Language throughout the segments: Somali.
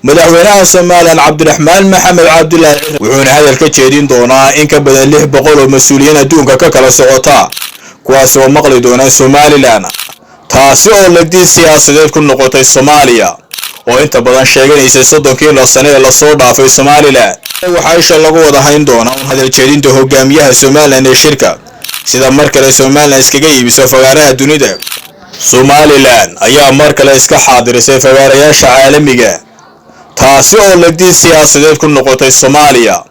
Madaxweynaha Somalilan Cabdiraxmaan Maxamed Cabdilaahi wuxuuna hadal ka jeedin doonaa in ka badan 600 oo mas-uuliyiin adduunka ka kala socota, kuwaas oo maqli doona Somalilan, taasi oo lagdii siyaasadeed ku noqotay Soomaaliya oo inta badan sheeganaysay 30kii la sane ee lasoo dhaafay Somalilan. Waxaa isha lagu wada hayn doonaa un hadal jeedinta hogaamiyaha Somalilan ee shirka, sida mar kale Somalilan iskaga iibiso fagaaraha dunida. Somalilan ayaa mar kale iska xaadirisay fagaarayaasha caalamiga, taasi oo lagdii siyaasadeed ku noqotay Soomaaliya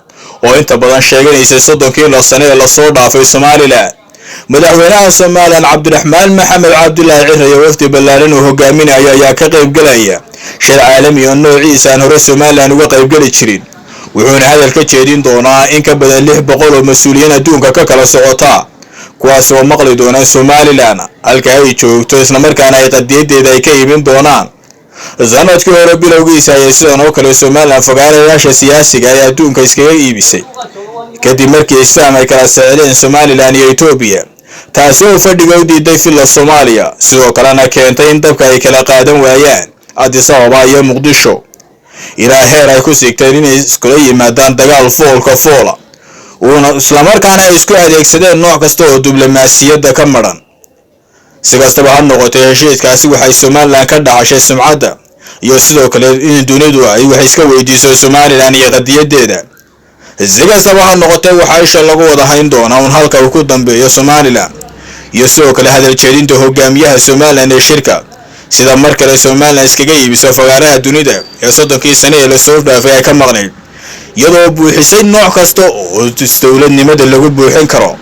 oo inta badan sheeganaysay 30kii la sane ee lasoo dhaafay Somalilan. Madaxweynaha Somalilan Cabdiraxmaan Maxamed Cabdilaahi Cire iyo wafdi ballaaran uu hogaaminayo ayaa ka qaybgelaya shir caalami oo noociisa aan hore Somalilan uga qaybgeli jirin, wuxuuna hadal ka jeedin doonaa in ka badan 600 oo mas-uuliyiin adduunka ka kala socota, kuwaas oo maqli doona Somalilan halka ay joogto, islamarkaana ay qadiyadeeda ay ka iibin doonaan. Sanadkii hore bilowgiisa ayay sidan oo kale Somalilan fagaarayaasha siyaasiga ee adduunka iskaga iibisay, kadib markii isfaham ay kala socdeen Somalilan iyo Etoobiya, taasi oo fadhiga u diiday Villa Soomaaliya, sidoo kalena keentay in dabka ay kala qaadan waayaan Addis Ababa iyo Muqdisho, ilaa heer ay ku sigteen inay iskula yimaadaan dagaal foolka foola, uuna islamarkaana ay isku adeegsadeen nooc kasta oo diblomaasiyadda ka madhan. Si kastaba ha noqotay, heshiiskaasi waxay Somalilan ka dhaxashay sumcadda iyo sidoo kale in dunidu ay wax iska weydiiso Somalilan iyo qadiyadeeda. Si kastaba ha noqotay, waxaa isha lagu wada hayn doonaa un halka uu ku dambeeyo Somalilan iyo sidoo kale hadal jeedinta hogaamiyaha Somalilan ee shirka, sida mar kale Somalilan iskaga iibiso fagaaraha dunida ee 30kii sane ee lasoo dhaafay ay ka maqnayd, iyadoo buuxisay nooc kasta oo dowladnimada lagu buuxin karo.